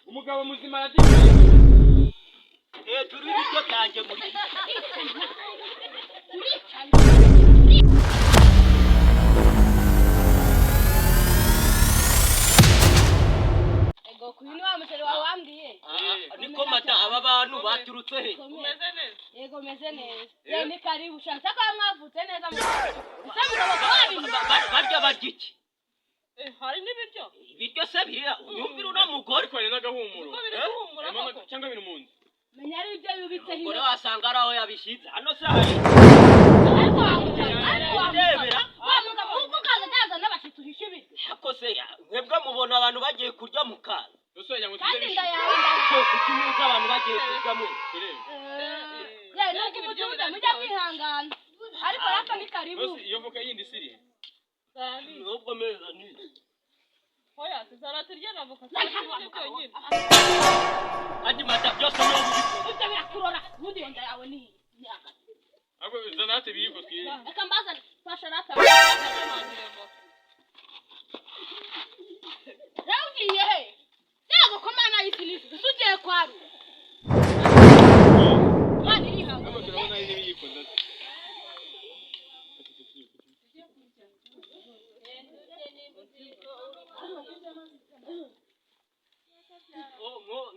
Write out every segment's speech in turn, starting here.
Umugabo muzima aratinya. Hejuru y'ibiryo byanjye muri. Uricana. Ego kuyu ni wa musore wawe wambwiye. Niko mata aba bantu baturutse he? Umeze neza. Yego meze neza. Ya ni karibu shaka ko mwavutse neza. Ese mugabo ko wabintu. Barya barya iki? Hari n'ibiryo. Ibiryo se biriya unyumvira uno mugore. Ariko hari n'agahumuro. Ko biri guhumura koko. Cyangwa biri mu nzu. Menya ari ibyo yubitse Umugore hino. wasanga ari aho yabishyize. Hano se hari. Ariko wa mugabo, ariko wa mugabo. Ndebera. Wa mugabo ubwo ukaza ndaza n'abashyitsi uhisha ibiryo. Ariko se mwebwe mubona abantu bagiye kurya mu kaza. Ese wagira ngo tuze Kandi inda bishyura. yawe Ko kuki muzi abantu bagiye kurya mwe? Turebe. Ye nubwo umutuza mujya mwihangana. Ariko rata ni karibu. Ese iyo voka yindi siri? Nubwo meza ni. Oya, tuzara turya na voka. Turya byonyine. Andi mata byose niyo bibikora. Ibyo birakurora. Ubundi iyo nda yawe ni ihagaze. Ahubwo zanate biyiko twirire. Reka mbazane. Fasha rata. Rero ugiye he? Yego ko mana y'isi n'ijuru. Ese ugiye kwarura. Mana irihangana. Hano turabona hari n'ibiyiko ndetse.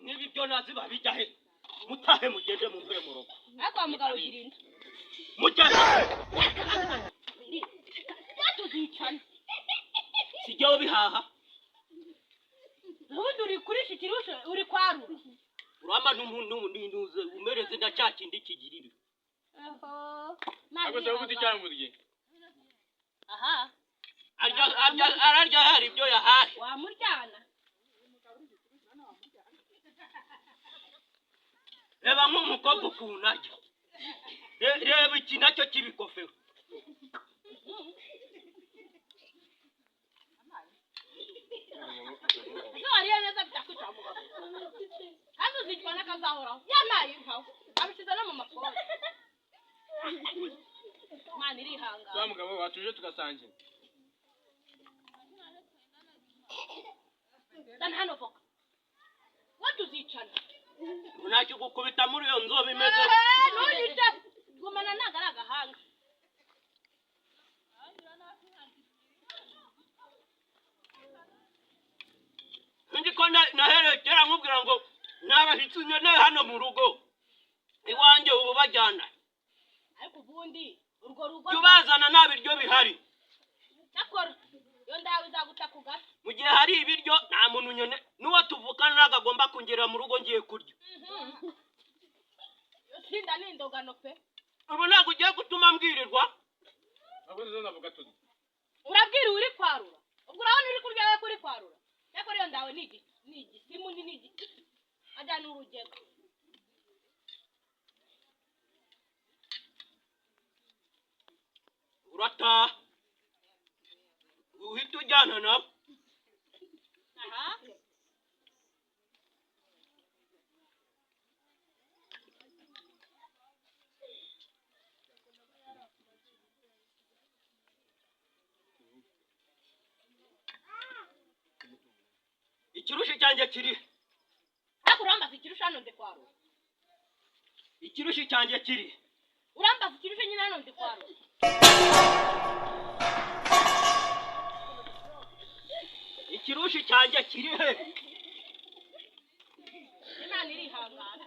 N'ibiryo nazi babijya he? Mutahe mugende mumvire mu rugo. Ariko wa mugabo ugira inda. Mujye Tuzicana. sijyaho bihaha. Ubundi uri kurisha ikirusha uri kwarura. Urama n'umuntu umereze nda cya kindi kigirira. Ahubwo se ubundi cyangwa urye. Aha. Arya arya ararya hari ibyo yahahe. Wamuryana. Reba nk'umukobwa ukuntu arya. Reba iki nacyo cy'ibikofero. Ese wariye neza bitakwica mugabo. Kandi uzicwa n'akazahoraho. Yamaye inkawe. Abishyize no mu makoti. Mana irihangana. Wa mugabo watuje tugasangira. Zana hano voka. Wowe uzicana. Ntacyo gukubita muri iyo nzobe imeze. Ntuyice. Gumana ntabwo ari agahanga. Nzi ko nahereye kera nkubwira ngo nabashyitsi nkeneye hano mu rugo. Iwanjye ubu bajyana. Ariko ubundi urwo rugo Jya ubazana nta biryo bihari. cyakora iyo ndawe izaguca ku gasi. Mu gihe hari ibiryo nta muntu nyene n'uwo tuvukana ntabwo agomba kungera mu rugo ngiye kurya. Sinda ni indogano pe. Ubu ntabwo ugiye gutuma mbwirirwa. Ahubwo zana voka turye. Urabwira uri kwarura. Ubwo urabona uri kurya we kuri kwarura. Cyakora iyo ndawe ni igiti, ni igisimu ni igiti. Ajya ni urugero. Urataha. Uhita ujyana nabo. Aha. Ikirushi cyanjye kiri. Ariko urambaza ikirusha hano ndi kwarura. Ikirushi cyanjye kiri. Urambaza ikirusha nyine hano ndi kwarura. Ikirushi cyanjye kiri he? Imana irihangana.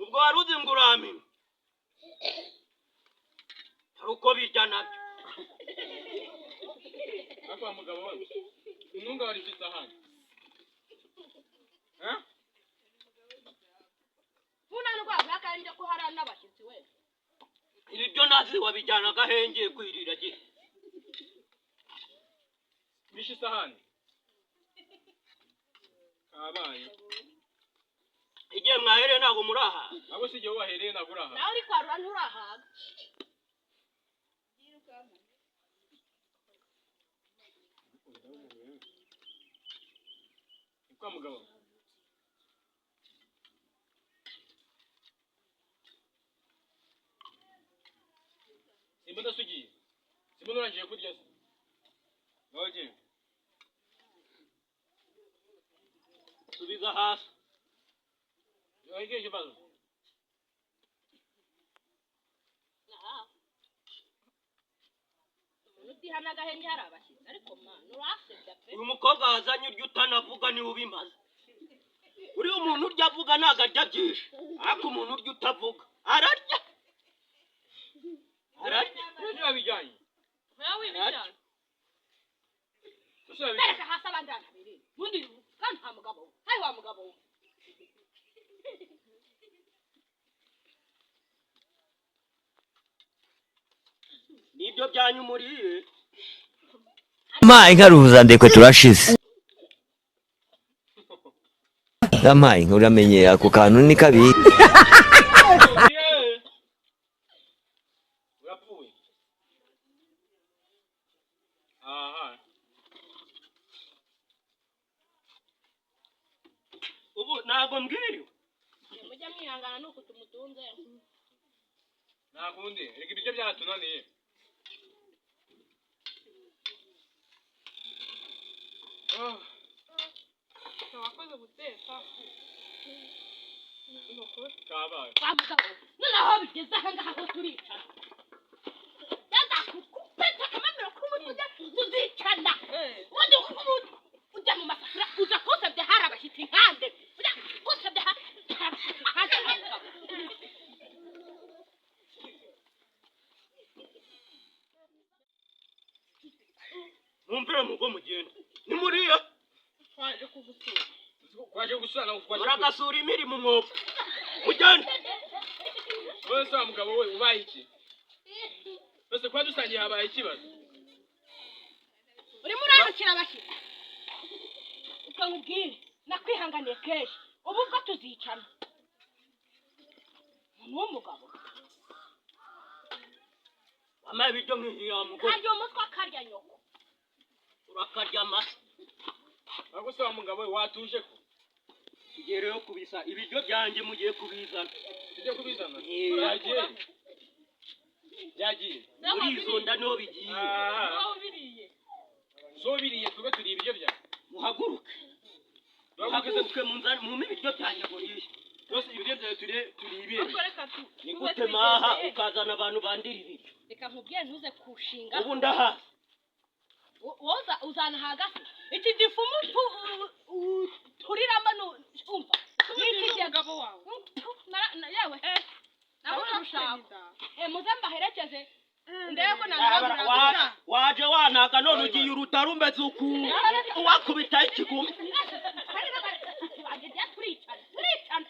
Ubwo wari uzi ngo uramenya. Hari uko birya nabyo. Ariko wa mugabo we. Intunga wari isahani. Eh? Ntuna ndwara kandi ko hari n'abashyitsi we. Ibiryo nazi wabijyanaga he ngiye kwirira gihe. Bishe isahani. Kabaye. Igihe mwahereye ntabwo muraha. Ahubwo si igihe wahereye ntabwo uraha. Nawe uri kwarura nturahaga. Ni kwa mugabo. Simba ndasugiye. Simba nurangije kurya se. Ngaho genda. Subiza hasi. Ikihe kibazo? Aha. Umuntu utihana agahenge hari abashyitsi, ariko mana urasebya pe. Uyu mukobwa wazanye urya utanavuga niwe ubimaze. Uriya umuntu urya avuga ntabwo arya byinshi, ariko umuntu urya utavuga ararya, ararya. Ibyo wabijyanye. Oya, wibijyana. Ese wabijyanye. Bereka hasi abandi bantu babiri. Ubundi kandi nta mugabo we. Hari wa mugabo we. Nibyo byanyu muriye. Yampaye inka ruzandekwe turashize. Yampaye inka, uramenye ako kantu ni kabi. Yeee! Urapfuye. Aha. Ubu ntabwo mbwiriwe. Mujya mwihangana nuko tumutunze. Nta kundi, reka ibiryo byaratunaniye. Ah, Wakoze guteka. Ni ukuri. kabaye. Wa mugabo we. Noneho bigeze aha ngaha ho turicana. Yazakukupeta akamamiro k'umutwe ujya tuzicana. Eh. Ubundi ujya mu masafuriya uza kusebya hari abashyitsi nkande. Ujya kusebya hari abashyitsi nkande wa mugabo. Mumvire mu rugo mugende nimuriye. Twaje kugusura. Kwaje gusura nawe kwaje. Muragasura imirimo umwobo, mugende. Wowe se wa mugabo we, ubaye iki? Bose kuba dusangiye habaye ikibazo. Urimo uranukira abashyitsi. Uko nkubwire, nakwihanganiye kenshi, ubu ubwo tuzicana. Umuntu w'umugabo. Wampaye ibiryo nk'iya mugore. Karya umutwe akarya nyoko. Urakarya amase. Ahubwo se wa mugabo we, watuje ko? Tugiye rero kubisa ibiryo byanjye, mugiye kubizana. Tujye kubizana. Eh. Byagiye. Byagiye. Muri izo nda niho bigiye. Aha. Wowe ubiriye. So biriye, twebwe turiye ibiryo byawe. Muhaguruke. Duhaguruke se. Muhaguruke munzane mumpe ibiryo byanjye muriye. Rwose ibiryo byawe turiye turiye. Ahubwo reka tu. Ni tube gute maha twigendeye. ukazana abantu bandira ibiryo? Reka nkubwire, ntuze kushinga. Ubu ndahazi. Woza uzana hagati iki gifumu turiramo umva. Ubundi ni umugabo wawe. Yewe. Eh. Nabuze Nawe urushako. urafite. Muze mbaherekeze ndebe ko Waje wanaga none ugiye urutaro umeze uku uwakubitaho ikigumi. Turicana, turicana.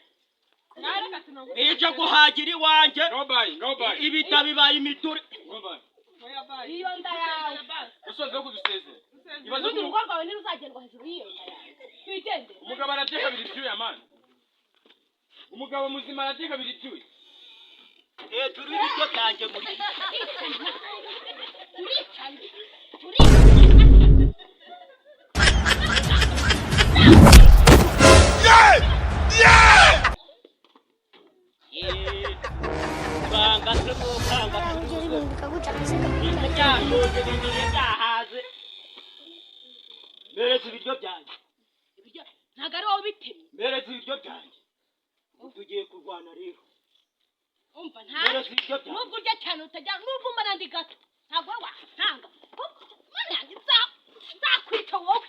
Nawe reka tunaguhe. Ije guhagira iwanjye. Go bye, go bye. Ibita bibaye imiduri. Go bye. Oya, bye. Iyo nda yawe. Oya, bye. Usoze ko kudusezera. Dusezere. Ibaze Ubundi ko urugo rwawe ntiruzagendwa hejuru y'iyo nda yawe, twigendere. Umugabo arateka abiri ibyuya man. Umugabo muzima arateka abiri ibyuya. Hejuru y'ibiryo byanjye muri. Turicana, turicana. Banga se mukanga. Byashoje bibiri byahaze. Mpereza ibiryo byanjye. Ibiryo ntabwo ari wowe ubitemye. Mpereza ibiryo byanjye. Ubu tugiye kurwana rero. Umva, nta Mpereza ibiryo byanjye. nubwo urya cyane utajya, nubwo mbona ndi gato, ntabwo wowe wasanga. Mana yanjye, nzakwica wowe.